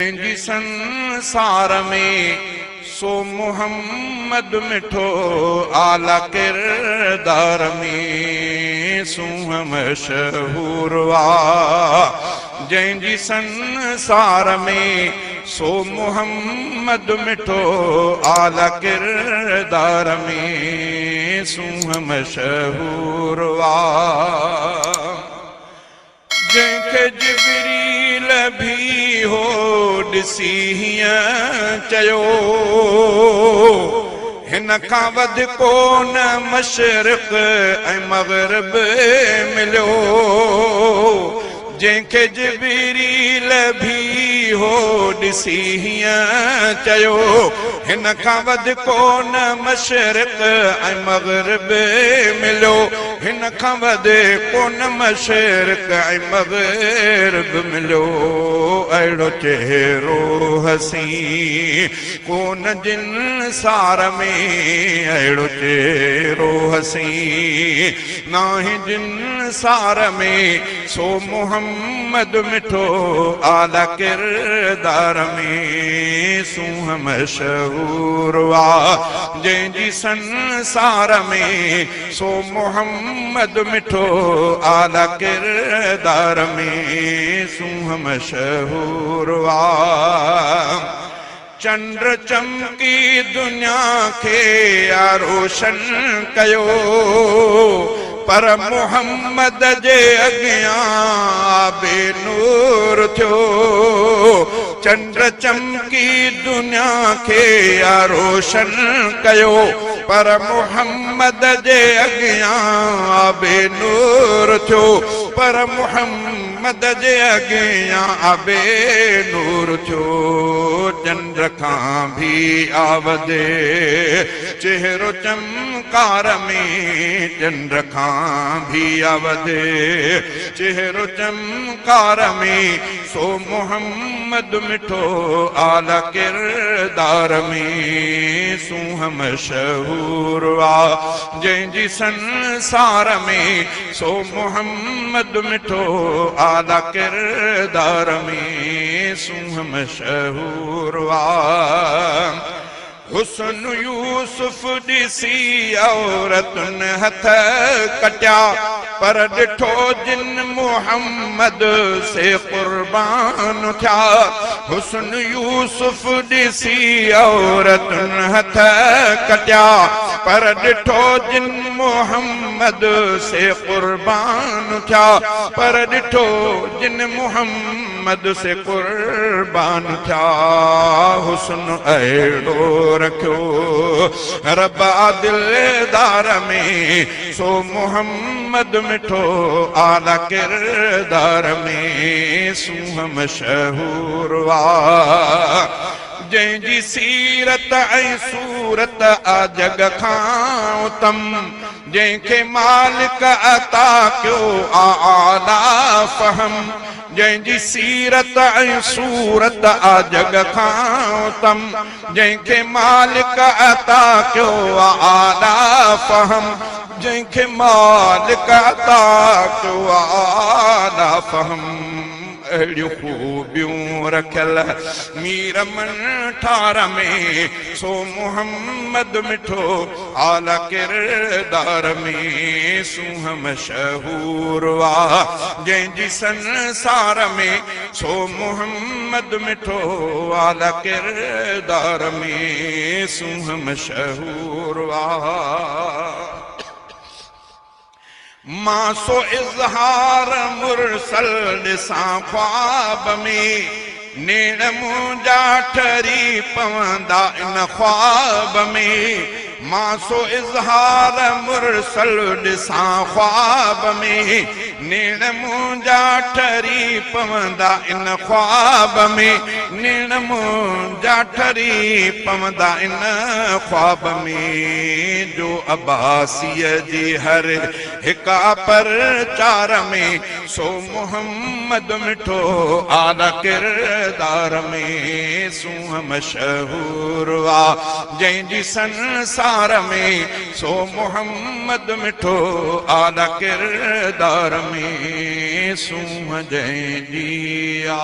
جنهن جي سنسار ۾ سو محمد مٺو اعليٰ ڪردار ۾ سونهن مشهور آ. جنهن جي سنسار ۾ سو محمد مٺو اعليٰ ڪردار ۾ سونهن مشهور آ. جنهن کي جبريل ڀي هو ڏسي هيئن چيو، هن کان وڌ ڪو نه مشرق ۽ مغرب مليو. جنهن کي جبريل ڀي هو ڏسي هيئن چيو، هن کان وڌ ڪو نه مشرق ۽ مغرب مليو. هن کان وڌ ڪونه مشرق ۽ مغرب مليو. اهڙو چهرو حسين ڪونه جن سار ۾، اهڙو چهرو حسين ناهي جن سار ۾، سو محمد مٺو اعليٰ ڪردار ۾، سونهن مشهور آ جنهن جي سنسار ۾. سو محمد مٺو اعليٰ ڪردار ۾ سونهن مشهور آ. چنڊ چمڪي دنيا کي آ روشن ڪيو پر محمد جي اڳيان آ بي نور ٿيو. چنڊ چمڪي دنيا کي آ روشن ڪيو پر محمد جي اڳيان آ بي نور ٿيو پر محمد جي اڳيان آ بي نور ٿيو چنڊ کان ڀي آ وڌي چهرو چمڪار ۾ چنڊ کان ڀي آ وڌي چهرو چمڪار ۾. سو محمد مٺو اعليٰ ڪردار ۾ سونهن مشهور آ جنهن جي سنسار ۾، سو محمد مٺو اعليٰ ڪردار ۾ سونهن مشهور آ. حسن يوسف ڏسي عورتن هٿ ڪٽيا، پر ڏٺو جن محمد سي قربان ٿيا. حسن يوسف ڏسي عورتن هٿ ڪٽيا، پر ڏٺو جن محمد سي قربان ٿيا، پر ڏٺو جن محمد. محمد سي قربان ٿيا، حسن اهڙو رکيو رب آ دلدار ۾، سو محمد مٺو اعليٰ ڪردار ۾، سونهن مشهور آ جنهن جي سيرت ۽ صورت آ جڳ کان اتم، جنهن کي مالڪ عطا ڪيو آ اعليٰ فهم. جنهن جي سيرت ۽ صورت آ جڳ کان اتم، جنهن کي مالڪ عطا ڪيو آ اعليٰ فهم، جنهن کي مالڪ عطا ڪيو آ اعليٰ فهم، اهڙيون خوبيون رکيل مير منٺار ۾، سو محمد مٺو اعليٰ ڪردار ۾، سونهن مشهور آ جنهن جي سنسار ۾، سو محمد مٺو اعليٰ ڪردار ۾، سونهن مشهور آ. مان سو اظهار مرسل ڏسان خواب ۾، نيڻ منهنجا ٺري پوندا ان خواب ۾. مان سو اظهار مرسل ڏسان خواب ۾، نيڻ منهنجا ٺري پوندا ان خواب ۾، نيڻ منهنجا ٺري پوندا ان خواب ۾، جو عباسيء جي هر هڪ پرچار ۾، سو محمد مٺو اعليٰ ڪردار ۾، سونهن مشهور آ جنهن جي سنسار ۾، سو محمد مٺو اعليٰ ڪردار ۾، سونهن جنهن جي آ.